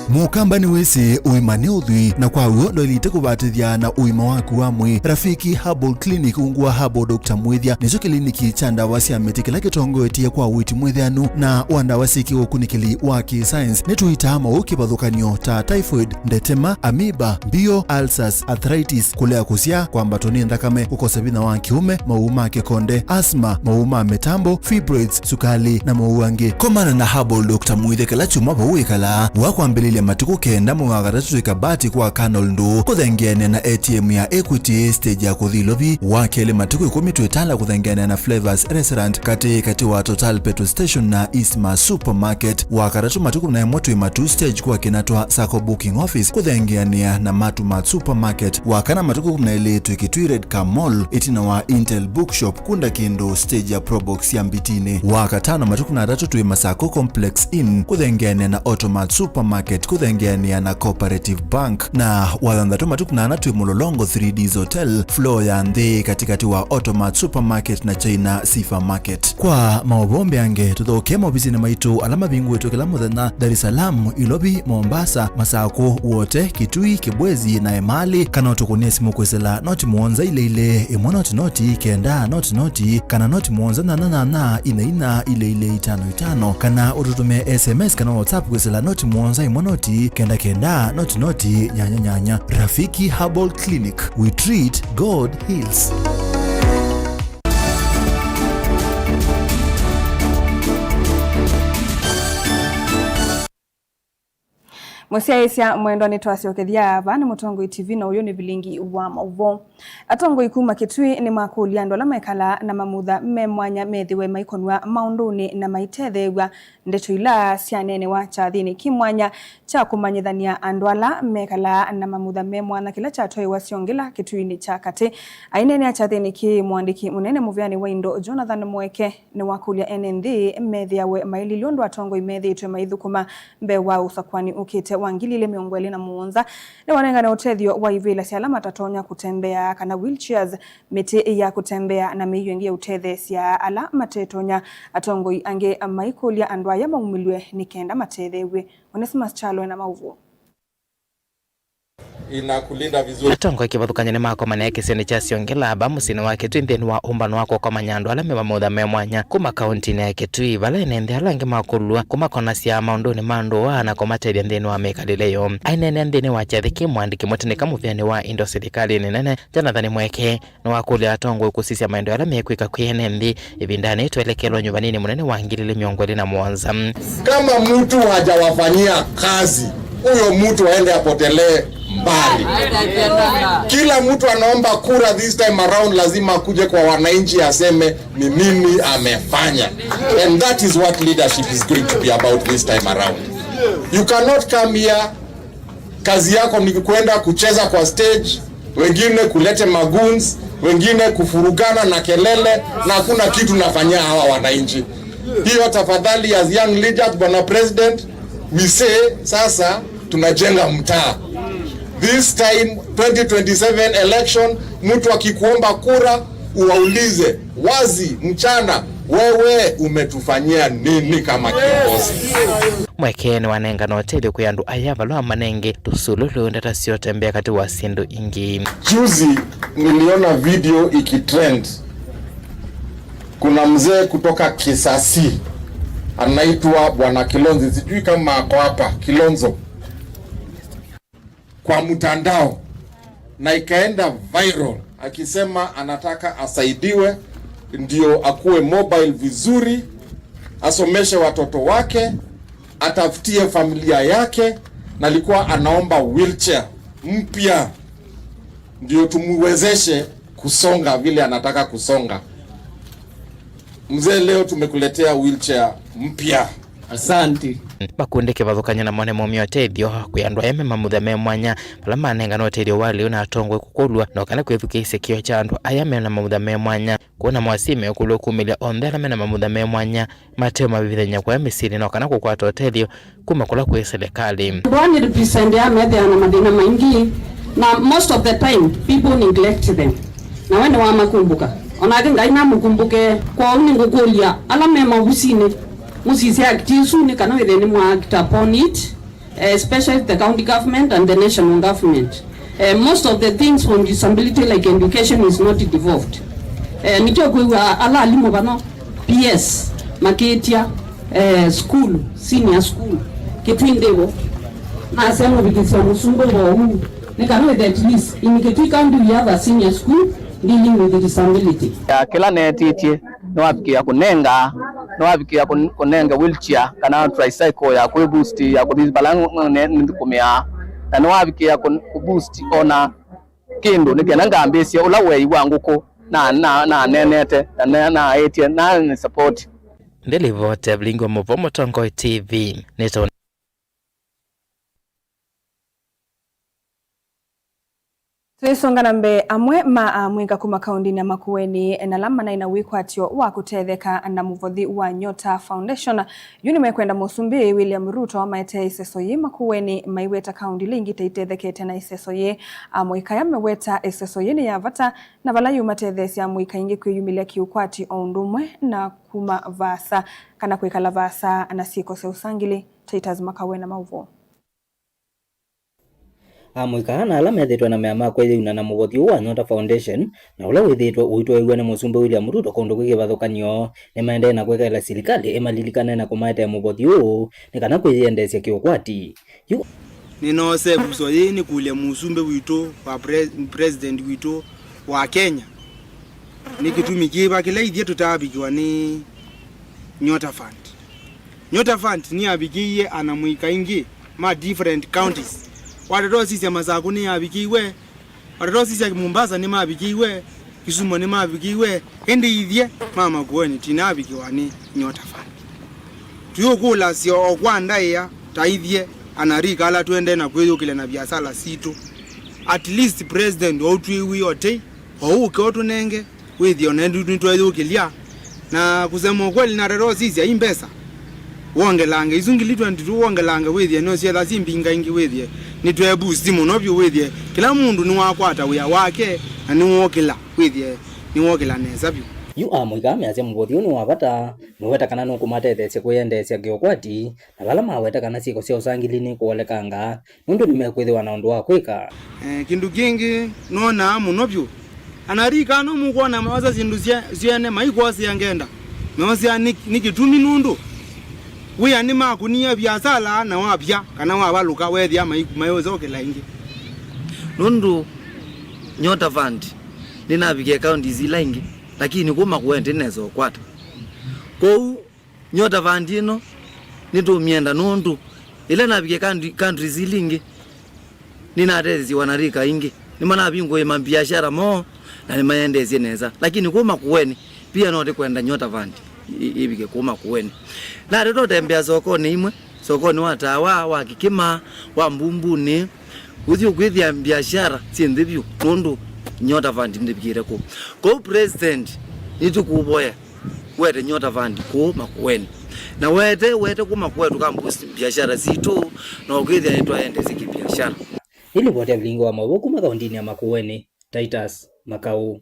Mũkamba nĩwĩsĩ ũima nĩ ũthwii, na kwa w'o ndwaĩlĩte kũvatĩthya na ũima waku wa mwĩĩ. Rafiki Herbal Clinic, ungu wa Herbal Doctor Mwĩthya, nĩkyo kĩliniki kya ndawa sya mĩtĩ kĩla kĩtongoetye kwa ũiiti mwĩtheanu na wa ndawa syĩ kĩũkunĩkĩli wa kĩ-science. Nĩtũitaa maũũ kĩvathũkany'o ta typhoid, ndetema, amoeba, mbio, ulcers, arthritis, kũlea kũsyaa, kwambatwa nĩ nthakame, kũkosa vinya wa kĩũme, maũũ ma kĩkonde, asthma, maũũ ma mĩtambo, fibroids, sukali, na maũũ angĩ. Komana na Herbal Doctor Mwĩthya kĩla kyumwa vau wĩkalaa, wa kwambĩlĩlya matukũ kenda mwei wa katatũ twĩ Kabati kwa Colonel Ndũũ, kũthengeanĩa na A T M ya Equity, stage ya kũthi Ilovi, wa kelĩ matukũ ĩkũmi twĩ Tala kũthengeanĩa na Flavors Restaurant, katĩ katĩ wa Total Petrol Station na Eastmart Supermarket, wa katatũ matukũ kũmi na ĩmwe twĩ Matuu stage kwa Kinatwa Sacco Booking Office kũthengeanĩa na Matumat Supermarket, wa kana matukũ kũmi na elĩ twĩ Kitui Red Car Mall, ĩtina wa Intel Bookshop, kunda kĩndũ stage ya Probox ya Mbitinĩ. Wa katano matukũ kũmi na atatũ twĩ Masako Complex Inn, kũthengeanĩa na Automat Supermarket, kũthengeanĩa na Cooperative Bank. Na wa thanthatũ matukũ kũmi na ana twĩ Mũlolongo three Ds Hotel, floor ya nthĩ, katĩkatĩ wa Automat Supermarket na China Sifa Market. Kwa maũvoo mbeange, tũthokee maovisinĩ maitũ ala mavingũĩtwe kĩla mũthenya, Dar es Salaam, Ilovi, Mombasa, Masako, Wote, Kitui, Kibwezi na Emali, kana ũtũkũnĩe simũ kwĩsĩla noti mũonza ilĩ ilĩ, ĩmwe noti noti, kenda noti noti, kana noti mũonza nyanya nyanya, ina ina, ilĩ ilĩ, itano itano, kana ũtũtũmĩe S M S kana WhatsApp kwĩsĩla noti mũonza ĩmwe noti, kenda kenda, noti noti, nyanya nyanya. Rafiki Herbal Clinic, we treat, God heals. Mũsyaĩĩsya mwendwa, nĩtwasyokethya vaa nĩ Mũtongoi T V na ũyũ nĩ vilingi wa maũvoo. Atongoi kuma Kitui nĩmakũlya andũ ala mekalaa na mamutha me mwanya methĩwe maikonw'a maũndũnĩ na maitetheew'a. Ndeto ila syaneenewa kyathĩnĩ kĩ mwanya kya kũmanyĩthany'a andũ ala mekalaa na mamutha me mwanya kĩla kyatwaĩwa Syongila Kituinĩ kya Katĩ. Aineenea kyathĩnĩ kĩĩ, mũandĩki mũnene mũvĩanĩ wa indo Jonathan Mweke nĩwakũlya ene nthĩ methĩawe maililye ũndũ atongoi methĩĩtwe maithũkũma mbee wa ũsakũani ũkĩte wa ngili ilĩ mĩongo ĩlĩ na mũonza. Nĩwanengane ũtethyo wa ivĩlasya ala matatonya kũtembea kana wheelchairs, mĩtĩ ya kũtembea, na mĩio ĩngĩ ya ũtetheesya ala matetonya. Atongoi angĩ maikũlya andũ aya maumĩlw'e nĩ kenda matetheew'e. Onesimus Kyalo ena maũvoo. Inakulinda vizuri. Atongoi kĩvathũkany'o nĩmakomanie kĩsionĩ kya Syongila vaa mũsyĩnĩ wa Kitui nthĩnĩ wa ũmbano wa kũkomany'a andũ ala me mamutha me mwanya kuma kauntinĩ ya Kitui, vala ene nthĩ ala angĩ makũlw'a kũmakonasya maũndũnĩ ma ndũa na kũmatethya nthĩnĩ wa mĩkalĩle yoo. Aineenea nthĩnĩ wa kyathĩ kĩ, mũandĩki mũtĩnĩka mũvĩanĩ wa indo silikalĩnĩ nene Jonathan Mweke nĩwakũlya atongoi kũsisya maendeeo ala mekwĩka kwĩ ene nthĩ ĩvindanĩ ĩĩ twelekelwa nyuvanĩnĩ mũnene wa ngili ilĩ mĩongo ĩlĩ na mũonza. Kama mtu hajawafanyia kazi, huyo mtu aende apotelee mbali. Kila mtu anaomba kura this time around, lazima akuje kwa wananchi aseme ni nini amefanya. And that is what leadership is going to be about this time around. You cannot come here, kazi yako ni kwenda kucheza kwa stage, wengine kulete magoons, wengine kufurugana na kelele, na hakuna kitu nafanyia hawa wananchi. Hiyo tafadhali, as young leaders, Bwana President, we say sasa tunajenga mtaa. This time, twenty twenty-seven election, mtu akikuomba kura, uwaulize wazi mchana, "Wewe umetufanyia nini kama kiongozi?" Mweke nĩwanengana ũtethyo kwĩ andũ aya vala amanenge tũsululu, ndeto sya ũtembea katĩ wa syĩndũ ingĩ. Juzi niliona video ikitrend. Kuna mzee kutoka Kisasi anaitwa Bwana Kilonzi, sijui kama ako hapa, Kilonzo, kwa mtandao, na ikaenda viral akisema anataka asaidiwe ndio akuwe mobile vizuri, asomeshe watoto wake, atafutie familia yake, na alikuwa anaomba wheelchair mpya ndio tumwezeshe kusonga vile anataka kusonga. Mzee, leo tumekuletea wheelchair mpya. Asante. Makundi kĩvathũkany'o namo nĩmaumya ũtethyo kwĩ andũ aya me mamutha me mwanya, vala manengana ũtethyo wa lĩu na atongoi kũkũlw'a, no kana kwĩthukĩĩsya kĩo kya andũ aya me na mamutha me mwanya. Kwona mwasyi meũkũlw'a kumĩlya onthe ala me na mamutha me mwanya mate mavĩvĩthany'a kũya mĩsyĩnĩ, no kana kũkwata ũtethyo kuma kũla kwĩ silikalĩ. Andũ aa nĩ represent ya methĩawa na mathĩna maingĩ, na most of the time people neglect them. Na we nĩwamakumbũka. Onake Ngai namũkumbũke. Kwoou nĩngũkũlya ala me maovisinĩ, mũsisye act ĩsu nĩ kana wĩthĩe nĩmwa act upon it, eh, especially the county government and the national government. Eh, most of the things on disability like education is not devolved. Eh, nĩkyo kwĩw'a ala alimũ vano P S makĩtya, eh, school, senior school, Kitui ndĩvo. Nasya mũvikĩsya mũsumbĩ vou, nĩ kana wĩthĩe at least in Kitui County we have a senior school dealing with disability. Ya kĩla neetĩtye, nĩwavikĩa kũnenga, nĩwavikĩa kũn-, kũnenge wheelchair kana tricycle ya kwĩ boost ya kũthi vala nĩthũkũmĩaa, na nĩwavikĩa kũ-, kũ boost ona kĩndũ nĩ kenda ngambĩĩsye ũla wei wa ngũkũ na, na, nanenete na, na, naĩtye na nĩ support. Ndĩlivoti ya Vilingi wa Mũvoo Mũtongoi T V nĩtawa. Tũisonga na mbee, amwe ma amũika kuma kaũndĩnĩ ya Makueni na ala manaĩ na wĩkwatyo wa kũtetheka na mũvothi wa Nyota Foundation yu nĩmekwenda Mũsumbĩ William Ruto amaetee ĩseso yĩ Makueni, maiweta kaũndĩ ila ingĩ ta itethekete na ĩseso yĩ. Amũika aya meweta ĩseso yĩ nĩ ya vata na vala yũmatetheesya amũika aingĩ kwĩyumĩlya kĩũkwati o ũndũ ũmwe na kuma vaasa kana kwĩkala vaasa na syĩko sya ũsangĩli. Titus Makawe na maũvoo. Amũika na ala methĩĩtwe na mea ma kwĩyĩuna na mũvothi ũũ wa Nyota Foundation, na ũla wĩthĩĩtwe ũitwaĩw'a nĩ Mũsumbĩ William Ruto kũndũ kwĩ kĩvathũkany'o, nĩmaendee na kwĩkaĩla silikalĩ ĩmalilikane na kũmaetee mũvothi ũũ nĩ kana kwĩyĩendeesya kĩũkwati. Yu. Nĩnoosee ĩvuso yĩĩ nĩkũlye Mũsumbĩ witũ wa pre-, President witũ wa Kenya, nĩ kĩtumi kĩva kĩla ithyĩ tũtaavikĩwa nĩ Nyota Fund? Nyota Fund nĩyavikĩie anamũika aingĩ ma different counties. Watata ũsisya Masakũ nĩyavikĩiwe, watata ũsisya Mombasa nĩmavikĩiwe, Kisumu nĩmavikĩiwe, ĩndĩ ithyĩ ma Makueni tũnaavikĩwa nĩ Nyota Fund. Tũyũkũlasya o kwa ndaĩa ta ithyĩ anarika ala tũendee na kwĩyũkĩlya na viasala sitũ. At least President waũtwĩw'ĩe ũtei, o ũke ũtũnenge, wĩthĩe ona ĩndĩ nĩtweeyũkĩlya. Na kusema ukweli, natata ũsisya i mbesa wongelange, isu ngili twenty-two wongelange, wĩthĩe nĩũsyetha syĩ mbingaingĩ, wĩthĩe nĩtwee boost mũno vyũ, wĩthĩe kĩla mũndũ nĩwakwata wĩa wake na nĩwookĩla, wĩthĩe nĩwookĩla nesa vyũ. Yu amũika measya mũvothi ũũ nĩ wa vata, meweta kana nũkũmatetheesya kwĩyendeesya kĩũkwati, na vala maweta kana syĩko sya ũsangĩli nĩkũolekanga, nũndũ nĩmekwĩthĩwa na ũndũ wa kwĩka. Eh, kĩndũ kĩngĩ nonaa mũno vyũ, anarika no mũkwona meosya syĩndũ sye-, syene maikwosea ngenda, meosea nĩ, nĩ kĩtumi nũndũ wĩa nĩmakũnie viasala na wavya kana wavalũka wethĩa mai-, mayũsokela ĩngĩ. Nũndũ Nyota Fund nĩnavikie counties ila ingĩ, lakini kuma kũendĩ nesa ũkwata. Kwoou Nyota Fund ĩno nĩtũmyenda nũndũ ĩla navikie country, countries ila ingĩ, nĩnatetheesye wanarika aingĩ. Nĩmanavingũie mabiashara moo na nĩmayendeesye nesa. Lakini kuma Makueni, pia no tũkwenda Nyota Fund ĩ-, ĩvike kuma Makueni. Natata ũtembea sokonĩ imwe, sokonĩ wa Tawa, wa Kĩkĩma, wa Mbumbunĩ, ũthi ũkwĩthĩa biashara syĩ nthĩ vyũ nũndũ Nyota Fund ndĩvikĩte kũu. Kwoou President, nĩtũkũvoya wete Nyota Fund kũũ Makueni. Na wete, wete kũma kwetu ka boost biashara sitũ, na ũkĩthĩa nĩtwaendesya kĩbiashara. Nĩ livoti ya Vilingi wa Maũvoo kuma kaũndĩnĩ ya Makueni, Titus Makau.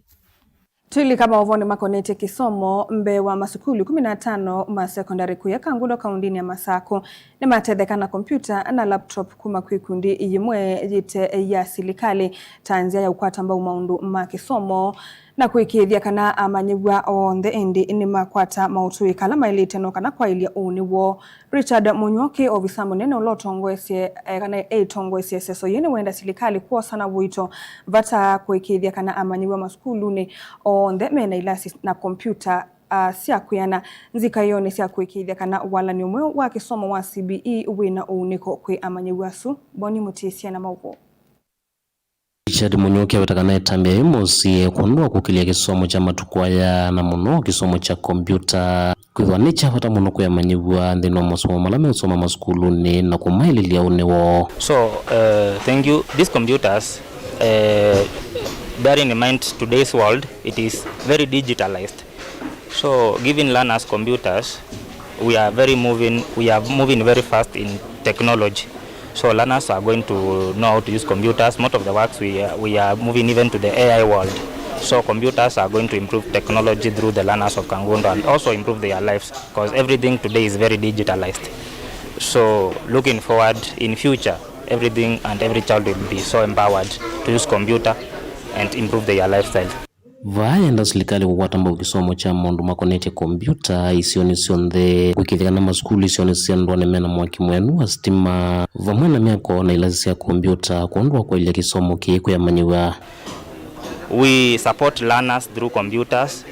Twĩlika maũvoonĩ makonetye kĩsomo, mbee wa masukulu ikũmi na atano ma sekondalĩ kũya Kangundo kaũndĩnĩ ya Masakũ nĩmatetheka na kompyuta na laptop kuma kwĩ ikundi yĩmwe yĩte ya silikalĩ ta nzĩa ya ũkwata mbau maũndũ ma kĩsomo. Na kũĩkĩĩthya kana amanyĩw'a onthe ĩndĩ nĩmakwata maũtũĩka ala maĩlĩte no kana kwaĩlya ũnĩ woo. Richard Mũnyuoki, ovisa mũnene ũla ũtongoesye, eh, kana ĩtongoesye ĩseso yĩĩ, nĩwenda silikalĩ kwosa na ũito vata kũĩkĩĩthya kana amanyĩw'a masukulunĩ onthe mena ilasi na kompyuta ah, sya kwĩana nzikaĩonĩ sya kũĩkĩĩthya kana walany'o mweũ wa kĩsomo wa C B E wĩ na ũunĩko kwĩ amanyĩw'a asu. Boni Mũtĩsya na maũvoo. Richard Mũnyuki aweta kana ĩtambya yĩĩ mũsĩ kwondũ wa kũkĩlya kĩsomo kya matukũ aya, na mũno kĩsomo kya kombyũta, kwĩthwa nĩ kya vata mũno kwĩ amanyĩw'a nthĩnĩ wa masomo mala meũsoma masukulunĩ na kũmaĩlĩlya ũnĩ woo. So, uh, thank you. These computers, uh, bearing in mind today's world, it is very digitalized. So, giving learners computers, we are very moving, we are moving very fast in technology. So, learners are going to know how to use computers. Most of the works we are, we are moving even to the A I world. So, computers are going to improve technology through the learners of Kangundo and also improve their lives, because everything today is very digitalized. So, looking forward in future, everything and every child will be so empowered to use computer and improve their lifestyle. Vaa yenda silikalĩ kũkwata mbau kĩsomo kya maũndũ makonetye kombyũta isionĩ syonthe, kũĩkĩĩthya kana masukulu isionĩ sya ndũanĩ mena mwaki mwenu wa sitima, vamwe na myako na ilasi sya kombyũta, kwondũ wa kwaĩlya kĩsomo kĩĩ kwĩ amanyĩw'a. We support learners through computers.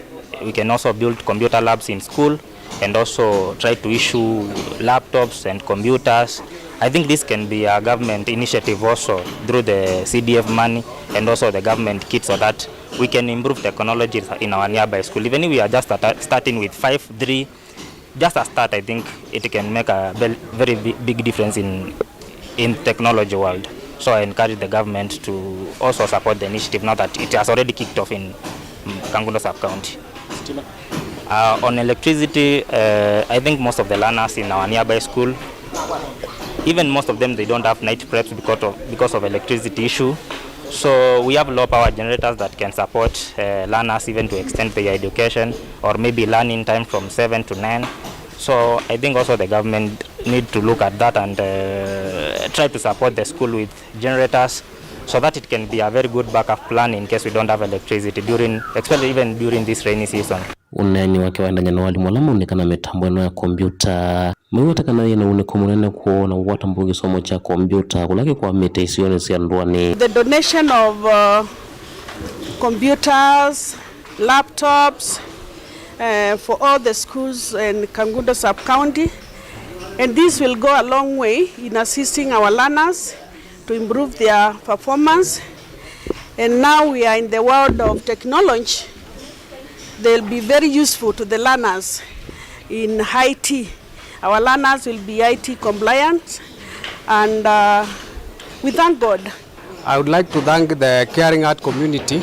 We can also build computer labs in school and also try to issue laptops and computers. I think this can be a government initiative also through the C D F money and also the government kits, so that we can improve technology in our nearby school. Even if we are just start-, starting with five, three, just a start, I think it can make a ve-, very bi-, big difference in, in technology world. So I encourage the government to also support the initiative now that it has already kicked off in, mm, Kangundo sub-county. Uh, on electricity, uh, I think most of the learners in our nearby school, even most of them, they don't have night preps because of, because of electricity issue. So we have low power generators that can support, uh, learners even to extend their education or maybe learning time from seven to nine. So I think also the government need to look at that and, uh, try to support the school with generators so that it can be a very good backup plan in case we don't have electricity during, especially even during this rainy season. Ũneeni wake waendany'a na walimu ala maũnĩka na mĩtambo ĩno ya kombyũta, maiweta kana yĩ na ũnĩko mũnene kwoo na kũkwata mbau kĩsomo kya kombyũta kũla kĩkwamĩte isionĩ sya ndũanĩ. The donation of, uh, computers, laptops, uh, for all the schools in Kangundo sub-county, and this will go a long way in assisting our learners to improve their performance. And now we are in the world of technology. They'll be very useful to the learners in I T. Our learners will be I T compliant, and, uh, we thank God. I would like to thank the Caring Heart community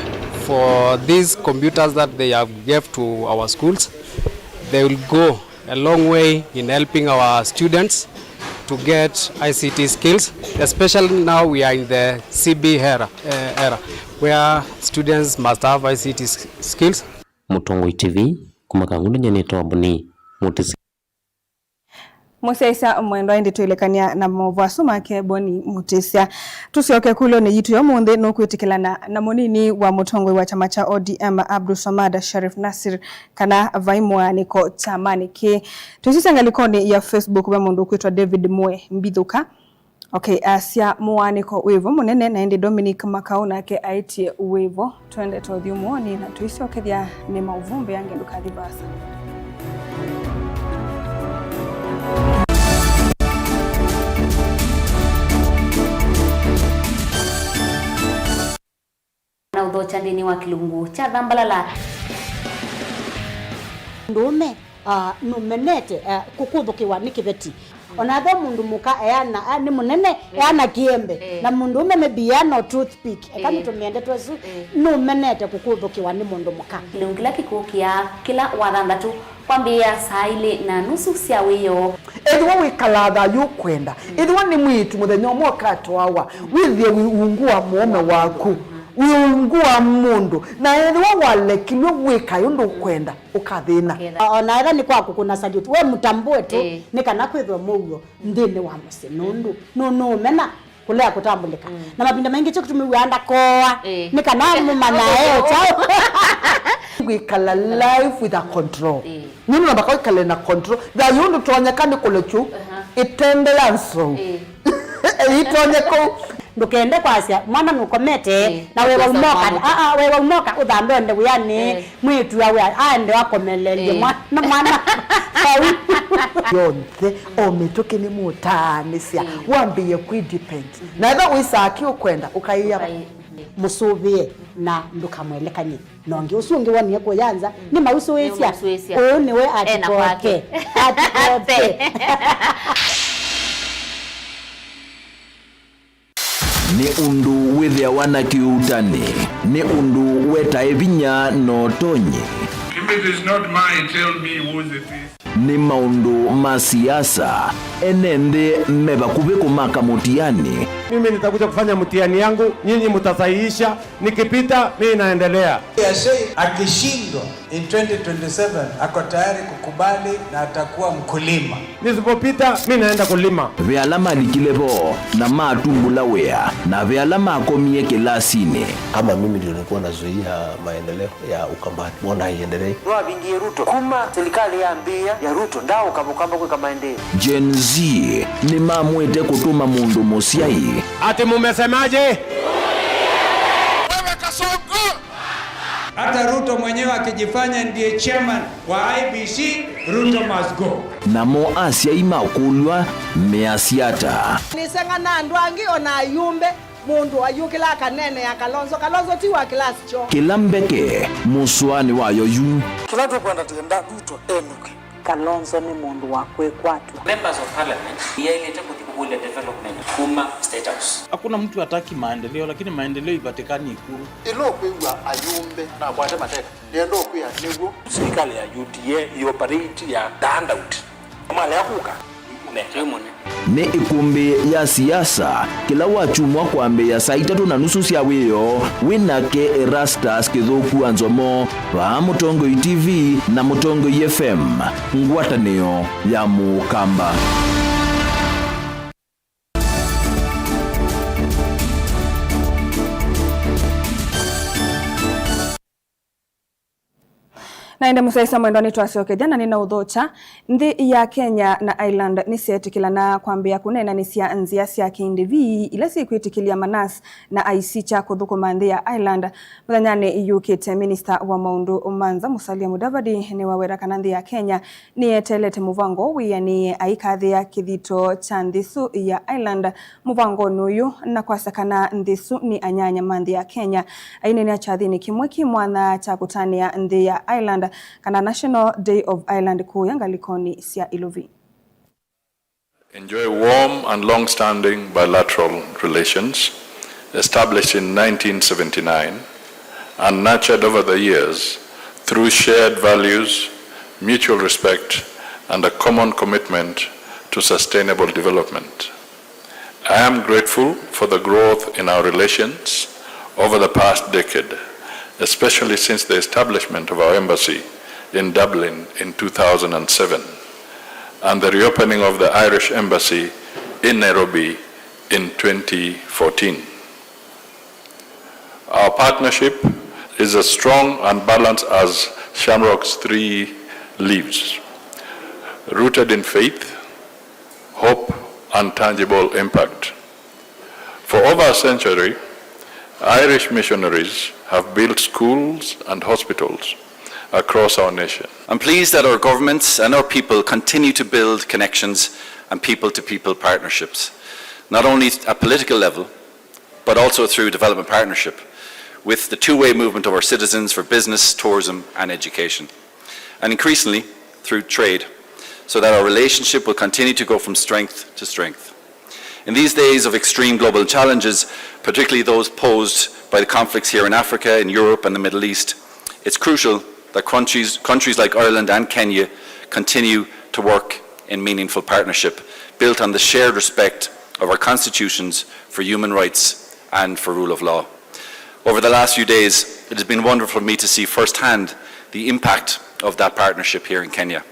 for these computers that they have gave to our schools. They will go a long way in helping our students to get I C T skills, especially now we are in the C B era, uh, era, where students must have I C T s-, skills. Mũtongoi T V, kuma Kangundo, nyie nĩtawa Boni Mũtĩsya. Mũsyaĩĩsya mwendwa, ĩndĩ twĩlekany'a na maũvoo asu make Boni Mũtĩsya. Tũsyoke ĩkũlyo-nĩ yitũ ya ũmũnthĩ, nũkwĩtĩkĩlana na mũnini wa mũtongoi wa kyama kya O D M, Abdulswamad Sharif Nassir, kana vai mũaanĩko kyamanĩ kĩĩ? Twĩsisya ngalĩkonĩ ya Facebook, ve mũndũ ũkwĩtwa David Mwe Mbithũka. Okay, asya, mũaanĩko wĩvo mũnene, na ĩndĩ Dominic Makau nake aĩtye wĩvo. Twendete ũthyũ mũonĩ na tũisyokethya nĩ maũvoo mbee angĩ, ndũkathi vaasa. Na ũthokya nthĩnĩ wa kĩlungu kya thambalala. Mũndũũme, ah, nũmenete, ah, kũkũthũkĩwa nĩ kĩveti. Ona ethĩwa mũndũ mũka eana, ah, nĩ mũnene, eana kĩembe. Eh. Na mũndũũme maybe eana o toothpick. Eka, eh, nĩtũmĩe ndeto ĩsu, eh, nũmenete kũkũthũkĩwa nĩ mũndũ mũka. Kĩlungu kĩla kĩkũkĩa kĩla wathanthatũ kwambĩĩa saa ilĩ na nusu sya wĩoo. Ethĩwa wĩkalaa thayũ ũkwenda, ethĩwa nĩ mwĩĩtu mũthenya ũmwe ũkatwawa, wĩthĩe wĩ ungu wa mũũme waku, wĩ ungu wa mũndũ, na ethĩwa walekilw'e wĩkae ũndũ ũkwenda, ũkathĩna. Ũkethĩa. O-, ona ethĩwa nĩ kwa kũkũna salute, we mũtambũe tu, ĩĩ, nĩ kana kwĩthwe mũuo nthĩnĩ wa mũsyĩ, nũndũ nũ-, nũũmena kũlea kũtambũlĩka. Mm. Na mavinda maingĩ kyo kĩtumi wĩaa ndakoa, ĩĩ, nĩ kana mũmanyae o kyaũ. Wĩkala life with a control. Ĩĩ. Nũndũ namba kwĩkale na control. Thayũ ũndũ tonyeka nĩ kũlekyu, aha, ĩtende ya nzou. Ĩĩ. Ĩitonye kũu. Ndũkende kwasya mwana nũkomete, ĩĩ, na we waumoka, aa, we waumoka ũthambe onde wĩanĩ, ĩĩ, mwĩĩtu awe aende akomeleelye, ĩĩ, mwana, mwana vau. Yonthe, o mĩtũkĩ nĩmũtaanĩsya, ĩĩ, wambĩĩe kwĩdepend. Mhm. Na ethĩwa wĩsaa kĩ ũkwenda, ũkaĩa, ũkaĩ-, mũsũvĩe na ndũkamwelekany'e. Na ũngĩ ũsu ũngĩ wonie kũya nza, nĩmausũĩsya. Nĩmausũĩsya. Ũũ nĩwe ena kwake. Atikoke. Atikoke. Nĩ ũndũ wĩthĩawa na kĩuutani, nĩ ũndũ wetae vinya na ũtonyi. If it is not mine, tell me whose it is. Nĩ maũndũ ma siasa, ene nthĩ me vakuvĩ kũmaka mũtiani. Mimi nitakuja kufanya mtihani yangu, nyinyi mtasahihisha, nikipita, mimi naendelea. Yashei akishindwa in twenty twenty-seven, ako tayari kukubali na atakuwa mkulima. Nisipopita, mimi naenda kulima. Ve ala malikile vo na matumbũla wĩa, na ve ala makomie kĩlasinĩ. Kama mimi ndio nilikuwa nazuia maendeleo ya Ukambani, mbona haiendelei? Nĩwavingie Ruto. Kuma serikali yambĩĩa ya Ruto, ndaaũka Ũkamba kwĩka maendeeo. Gen Z nĩmamwĩte kũtũma mũndũ mũsyai. Ati mumesemaje? Wewe Kasongo! Hata Ruto mwenyewe akijifanya ndiye chairman wa I E B C, Ruto must go. Namo asyai makũlw'a measya ata? Nĩseng'a na andũ angĩ, o na ayumbe. Mũndũ ayũkĩla akaneenea Kalonzo. Kalonzo ti wa class kyoo. Kĩla mbeke mũsoanĩ wayo yu. Kĩla tũkwenda, twenda Ruto enũke. Kalonzo nĩ mũndũ wa kwĩkwatw'a. Members of Parliament yaĩlĩte kũthi kũkũlya development kuma State House. Hakuna mtu hataki maendeleo, lakini maendeleo ipatikani Ikulu. Ĩla ũkwĩw'a ayumbe na akwate mateka, nĩenda ũkwĩa nĩw'o. Serikali ya U D A ĩoperate ya the handout. Malea kũka, mekĩe mũne. Nĩ ĩkũmbĩ ya siasa kĩla wakyumwa kwambĩĩa saa itatũ na nusu sya wĩoo, wĩ nake Erastus Kĩthũku wa Nzomo, vaa Mũtongoi T V na Mũtongoi F M, ngwatanĩo ya Mũkamba. Na ĩndĩ mũsyaĩĩsya mwendwa, nĩtwasyokethya na nĩnaũthokya. Nthĩ ya Kenya na Ireland nĩsyeetĩkĩlana kwambĩĩa kũneenanĩsya nzĩa sya kĩndĩvi ila syĩkwĩtĩkĩlya manasi na aisikya kũthũkũma nthĩ ya Ireland. Mũthenyanĩ yũkĩte, minista wa maũndũ ma nza Musalia Mudavadi nĩwaweta kana nthĩ ya Kenya nĩyeteelete mũvango ũũ wĩanĩe aikathĩa kĩthito kya nthĩ ĩsu ya Ireland mũvangonĩ ũyũ, na kwasya kana nthĩ ĩsu nĩ anyanya ma nthĩ ya Kenya. Aineenea kyathĩnĩ kĩmwe kĩ mwanya kya kũtanĩa nthĩ ya Ireland, kana National Day of Ireland, kũũya ngalĩkonĩ sya Iluvi. Enjoy warm and long-standing bilateral relations established in nineteen seventy-nine and nurtured over the years through shared values, mutual respect, and a common commitment to sustainable development. I am grateful for the growth in our relations over the past decade, especially since the establishment of our embassy in Dublin in two thousand and seven and the reopening of the Irish embassy in Nairobi in twenty fourteen. Our partnership is as strong and balanced as shamrock's three leaves, rooted in faith, hope, and tangible impact. For over a century, Irish missionaries have built schools and hospitals across our nation. I'm pleased that our governments and our people continue to build connections and people-to-people partnerships, not only at political level, but also through development partnership, with the two-way movement of our citizens for business, tourism and education, and increasingly through trade, so that our relationship will continue to go from strength to strength. In these days of extreme global challenges, particularly those posed by the conflicts here in Africa, in Europe and the Middle East, it's crucial that countries, countries like Ireland and Kenya continue to work in meaningful partnership, built on the shared respect of our constitutions for human rights and for rule of law. Over the last few days, it has been wonderful for me to see firsthand the impact of that partnership here in Kenya.